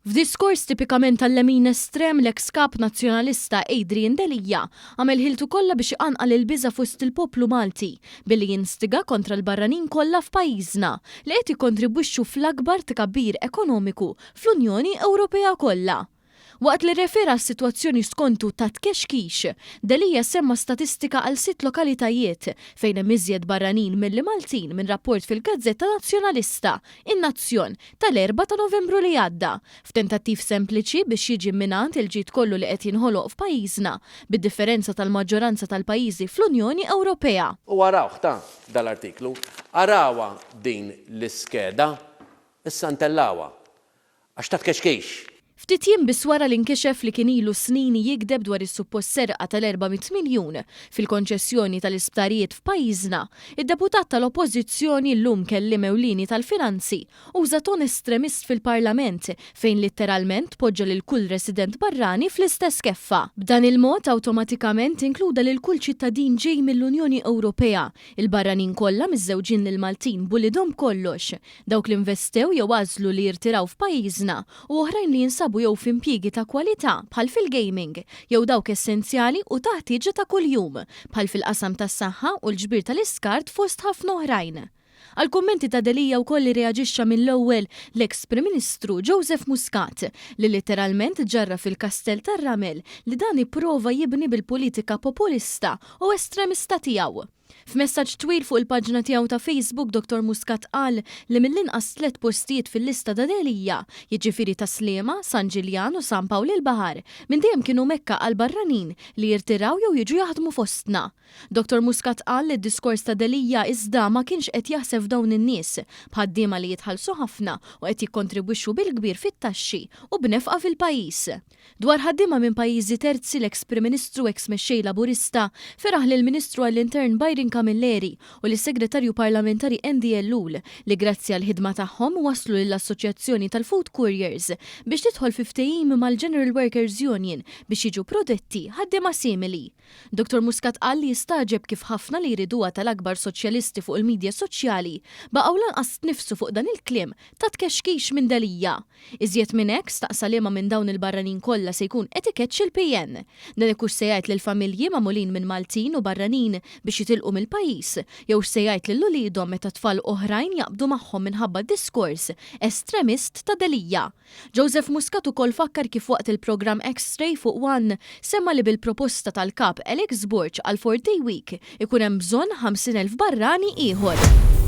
F'diskors tipikament tal-lemin estrem, l-eks Kap Nazzjonalista Adrian Delia għamel ħiltu kollha biex iqanqal il-biża' fost il-poplu Malti billi jinstiga kontra l-barranin kollha f'pajjiżna li qed jikkontribwixxu fl-akbar tkabbir ekonomiku fl-Unjoni Ewropea kollha. Waqt li rrefera għas-sitwazzjoni skontu ta' tkexkix, Delia semma statistika għal sitt lokalitajiet fejn hemm iżjed barranin milli Maltin minn rapport fil-gazzetta Nazzjonalista, In-Nazzjon, tal-Erbgħa ta' Novembru li għadda, f'tentattiv sempliċi biex jiġi mminat il-ġid kollu li qed jinħoloq f'pajjiżna, bid-differenza tal-maġġoranza tal-pajjiżi fl-Unjoni Ewropea. U arawh ta' dal-artiklu, arawha din l-iskeda, issa ntellgħuha. Għax ta' tkexkix! Ftit jiem biss wara li nkixef li kien ilu snin jigdeb dwar is-suppost serqa tal-400 miljun fil-konċessjoni tal-isptarijiet f'pajjiżna, id-deputat tal-Oppożizzjoni, llum kelliem ewlieni tal-Finanzi, uża ton estremist fil-Parlament fejn litteralment poġġa lil kull resident barrani fl-istess keffa. B'dan il-mod awtomatikament inkluda lil kull ċittadin ġej mill-Unjoni Ewropea, il-barranin kollha miżżewġin lil Maltin b'uliedhom b'kollox, dawk li nvestew jew għażlu li jirtiraw f'pajjiżna u oħrajn li jinsabu jew f'impjiegi ta' kwalità bħal fil-gaming jew dawk essenzjali u ta' ħtieġa ta' kuljum bħal fil-qasam tas-saħħa u l-ġbir tal-iskart fost ħafna oħrajn. Għall-kummenti ta' Delia wkoll irreaġixxa mill-ewwel l-eks Prim Ministru Joseph Muscat li litteralment ġarraf il-kastell tar-ramel li dan ipprova jibni bil-politika populista u estremista tiegħu. F'messaġġ twil fuq il-paġna tiegħu ta' Facebook, Dottor Muscat qal li mill-inqas tlett postijiet fil-lista ta' Delia, jiġifieri ta' Sliema, San Ġiljan u San Pawl il-Baħar, minn dejjem kienu mekka għall-barranin li jirtiraw jew jiġu jaħdmu fostna. Dottor Muscat qal li d-diskors ta' Delia iżda ma kienx qed jaħseb f'dawn in-nies, b'ħaddiema li jitħallsu ħafna u qed jikkontribwixxu bil-kbir fit-taxxi u b'nefqa fil-pajjiż. Dwar ħaddiema minn pajjiżi terzi, l-eks Prim Ministru u eks Mexxej Laburista feraħ lill-Ministru għall-Intern Byron Camilleri u lis-Segretarju Parlamentari Andy Ellul li grazzi għall-ħidma tagħhom wasslu lill-Assoċjazzjoni tal-Food Couriers biex tidħol fi ftehim mal-General Workers Union biex jiġu protetti ħaddiema simili. Dottor Muscat qal li jistagħġeb kif ħafna li jriduha tal-akbar soċjalisti fuq il-midja soċjali baqgħu lanqas tniffsu fuq dan il-kliem ta' tkexkix minn Delia. Iżjed minn hekk, staqsa liema minn dawn il-barranin kollha se jkun qed ikeċċi l-PN. Dan hekk hux se jgħid lill-familji magħmulin minn Maltin u barranin biex jitilqu mill-pajjiż, jew x'se jgħid lil uliedhom meta tfal oħrajn jaqbdu magħhom minħabba d-diskors estremist ta' Delia. Joseph Muscat ukoll fakkar kif waqt il-programm X-Ray fuq one semma li bil-proposta tal-Kap Alex Borg għal four day week ikun hemm bżonn 50,000 barrani ieħor.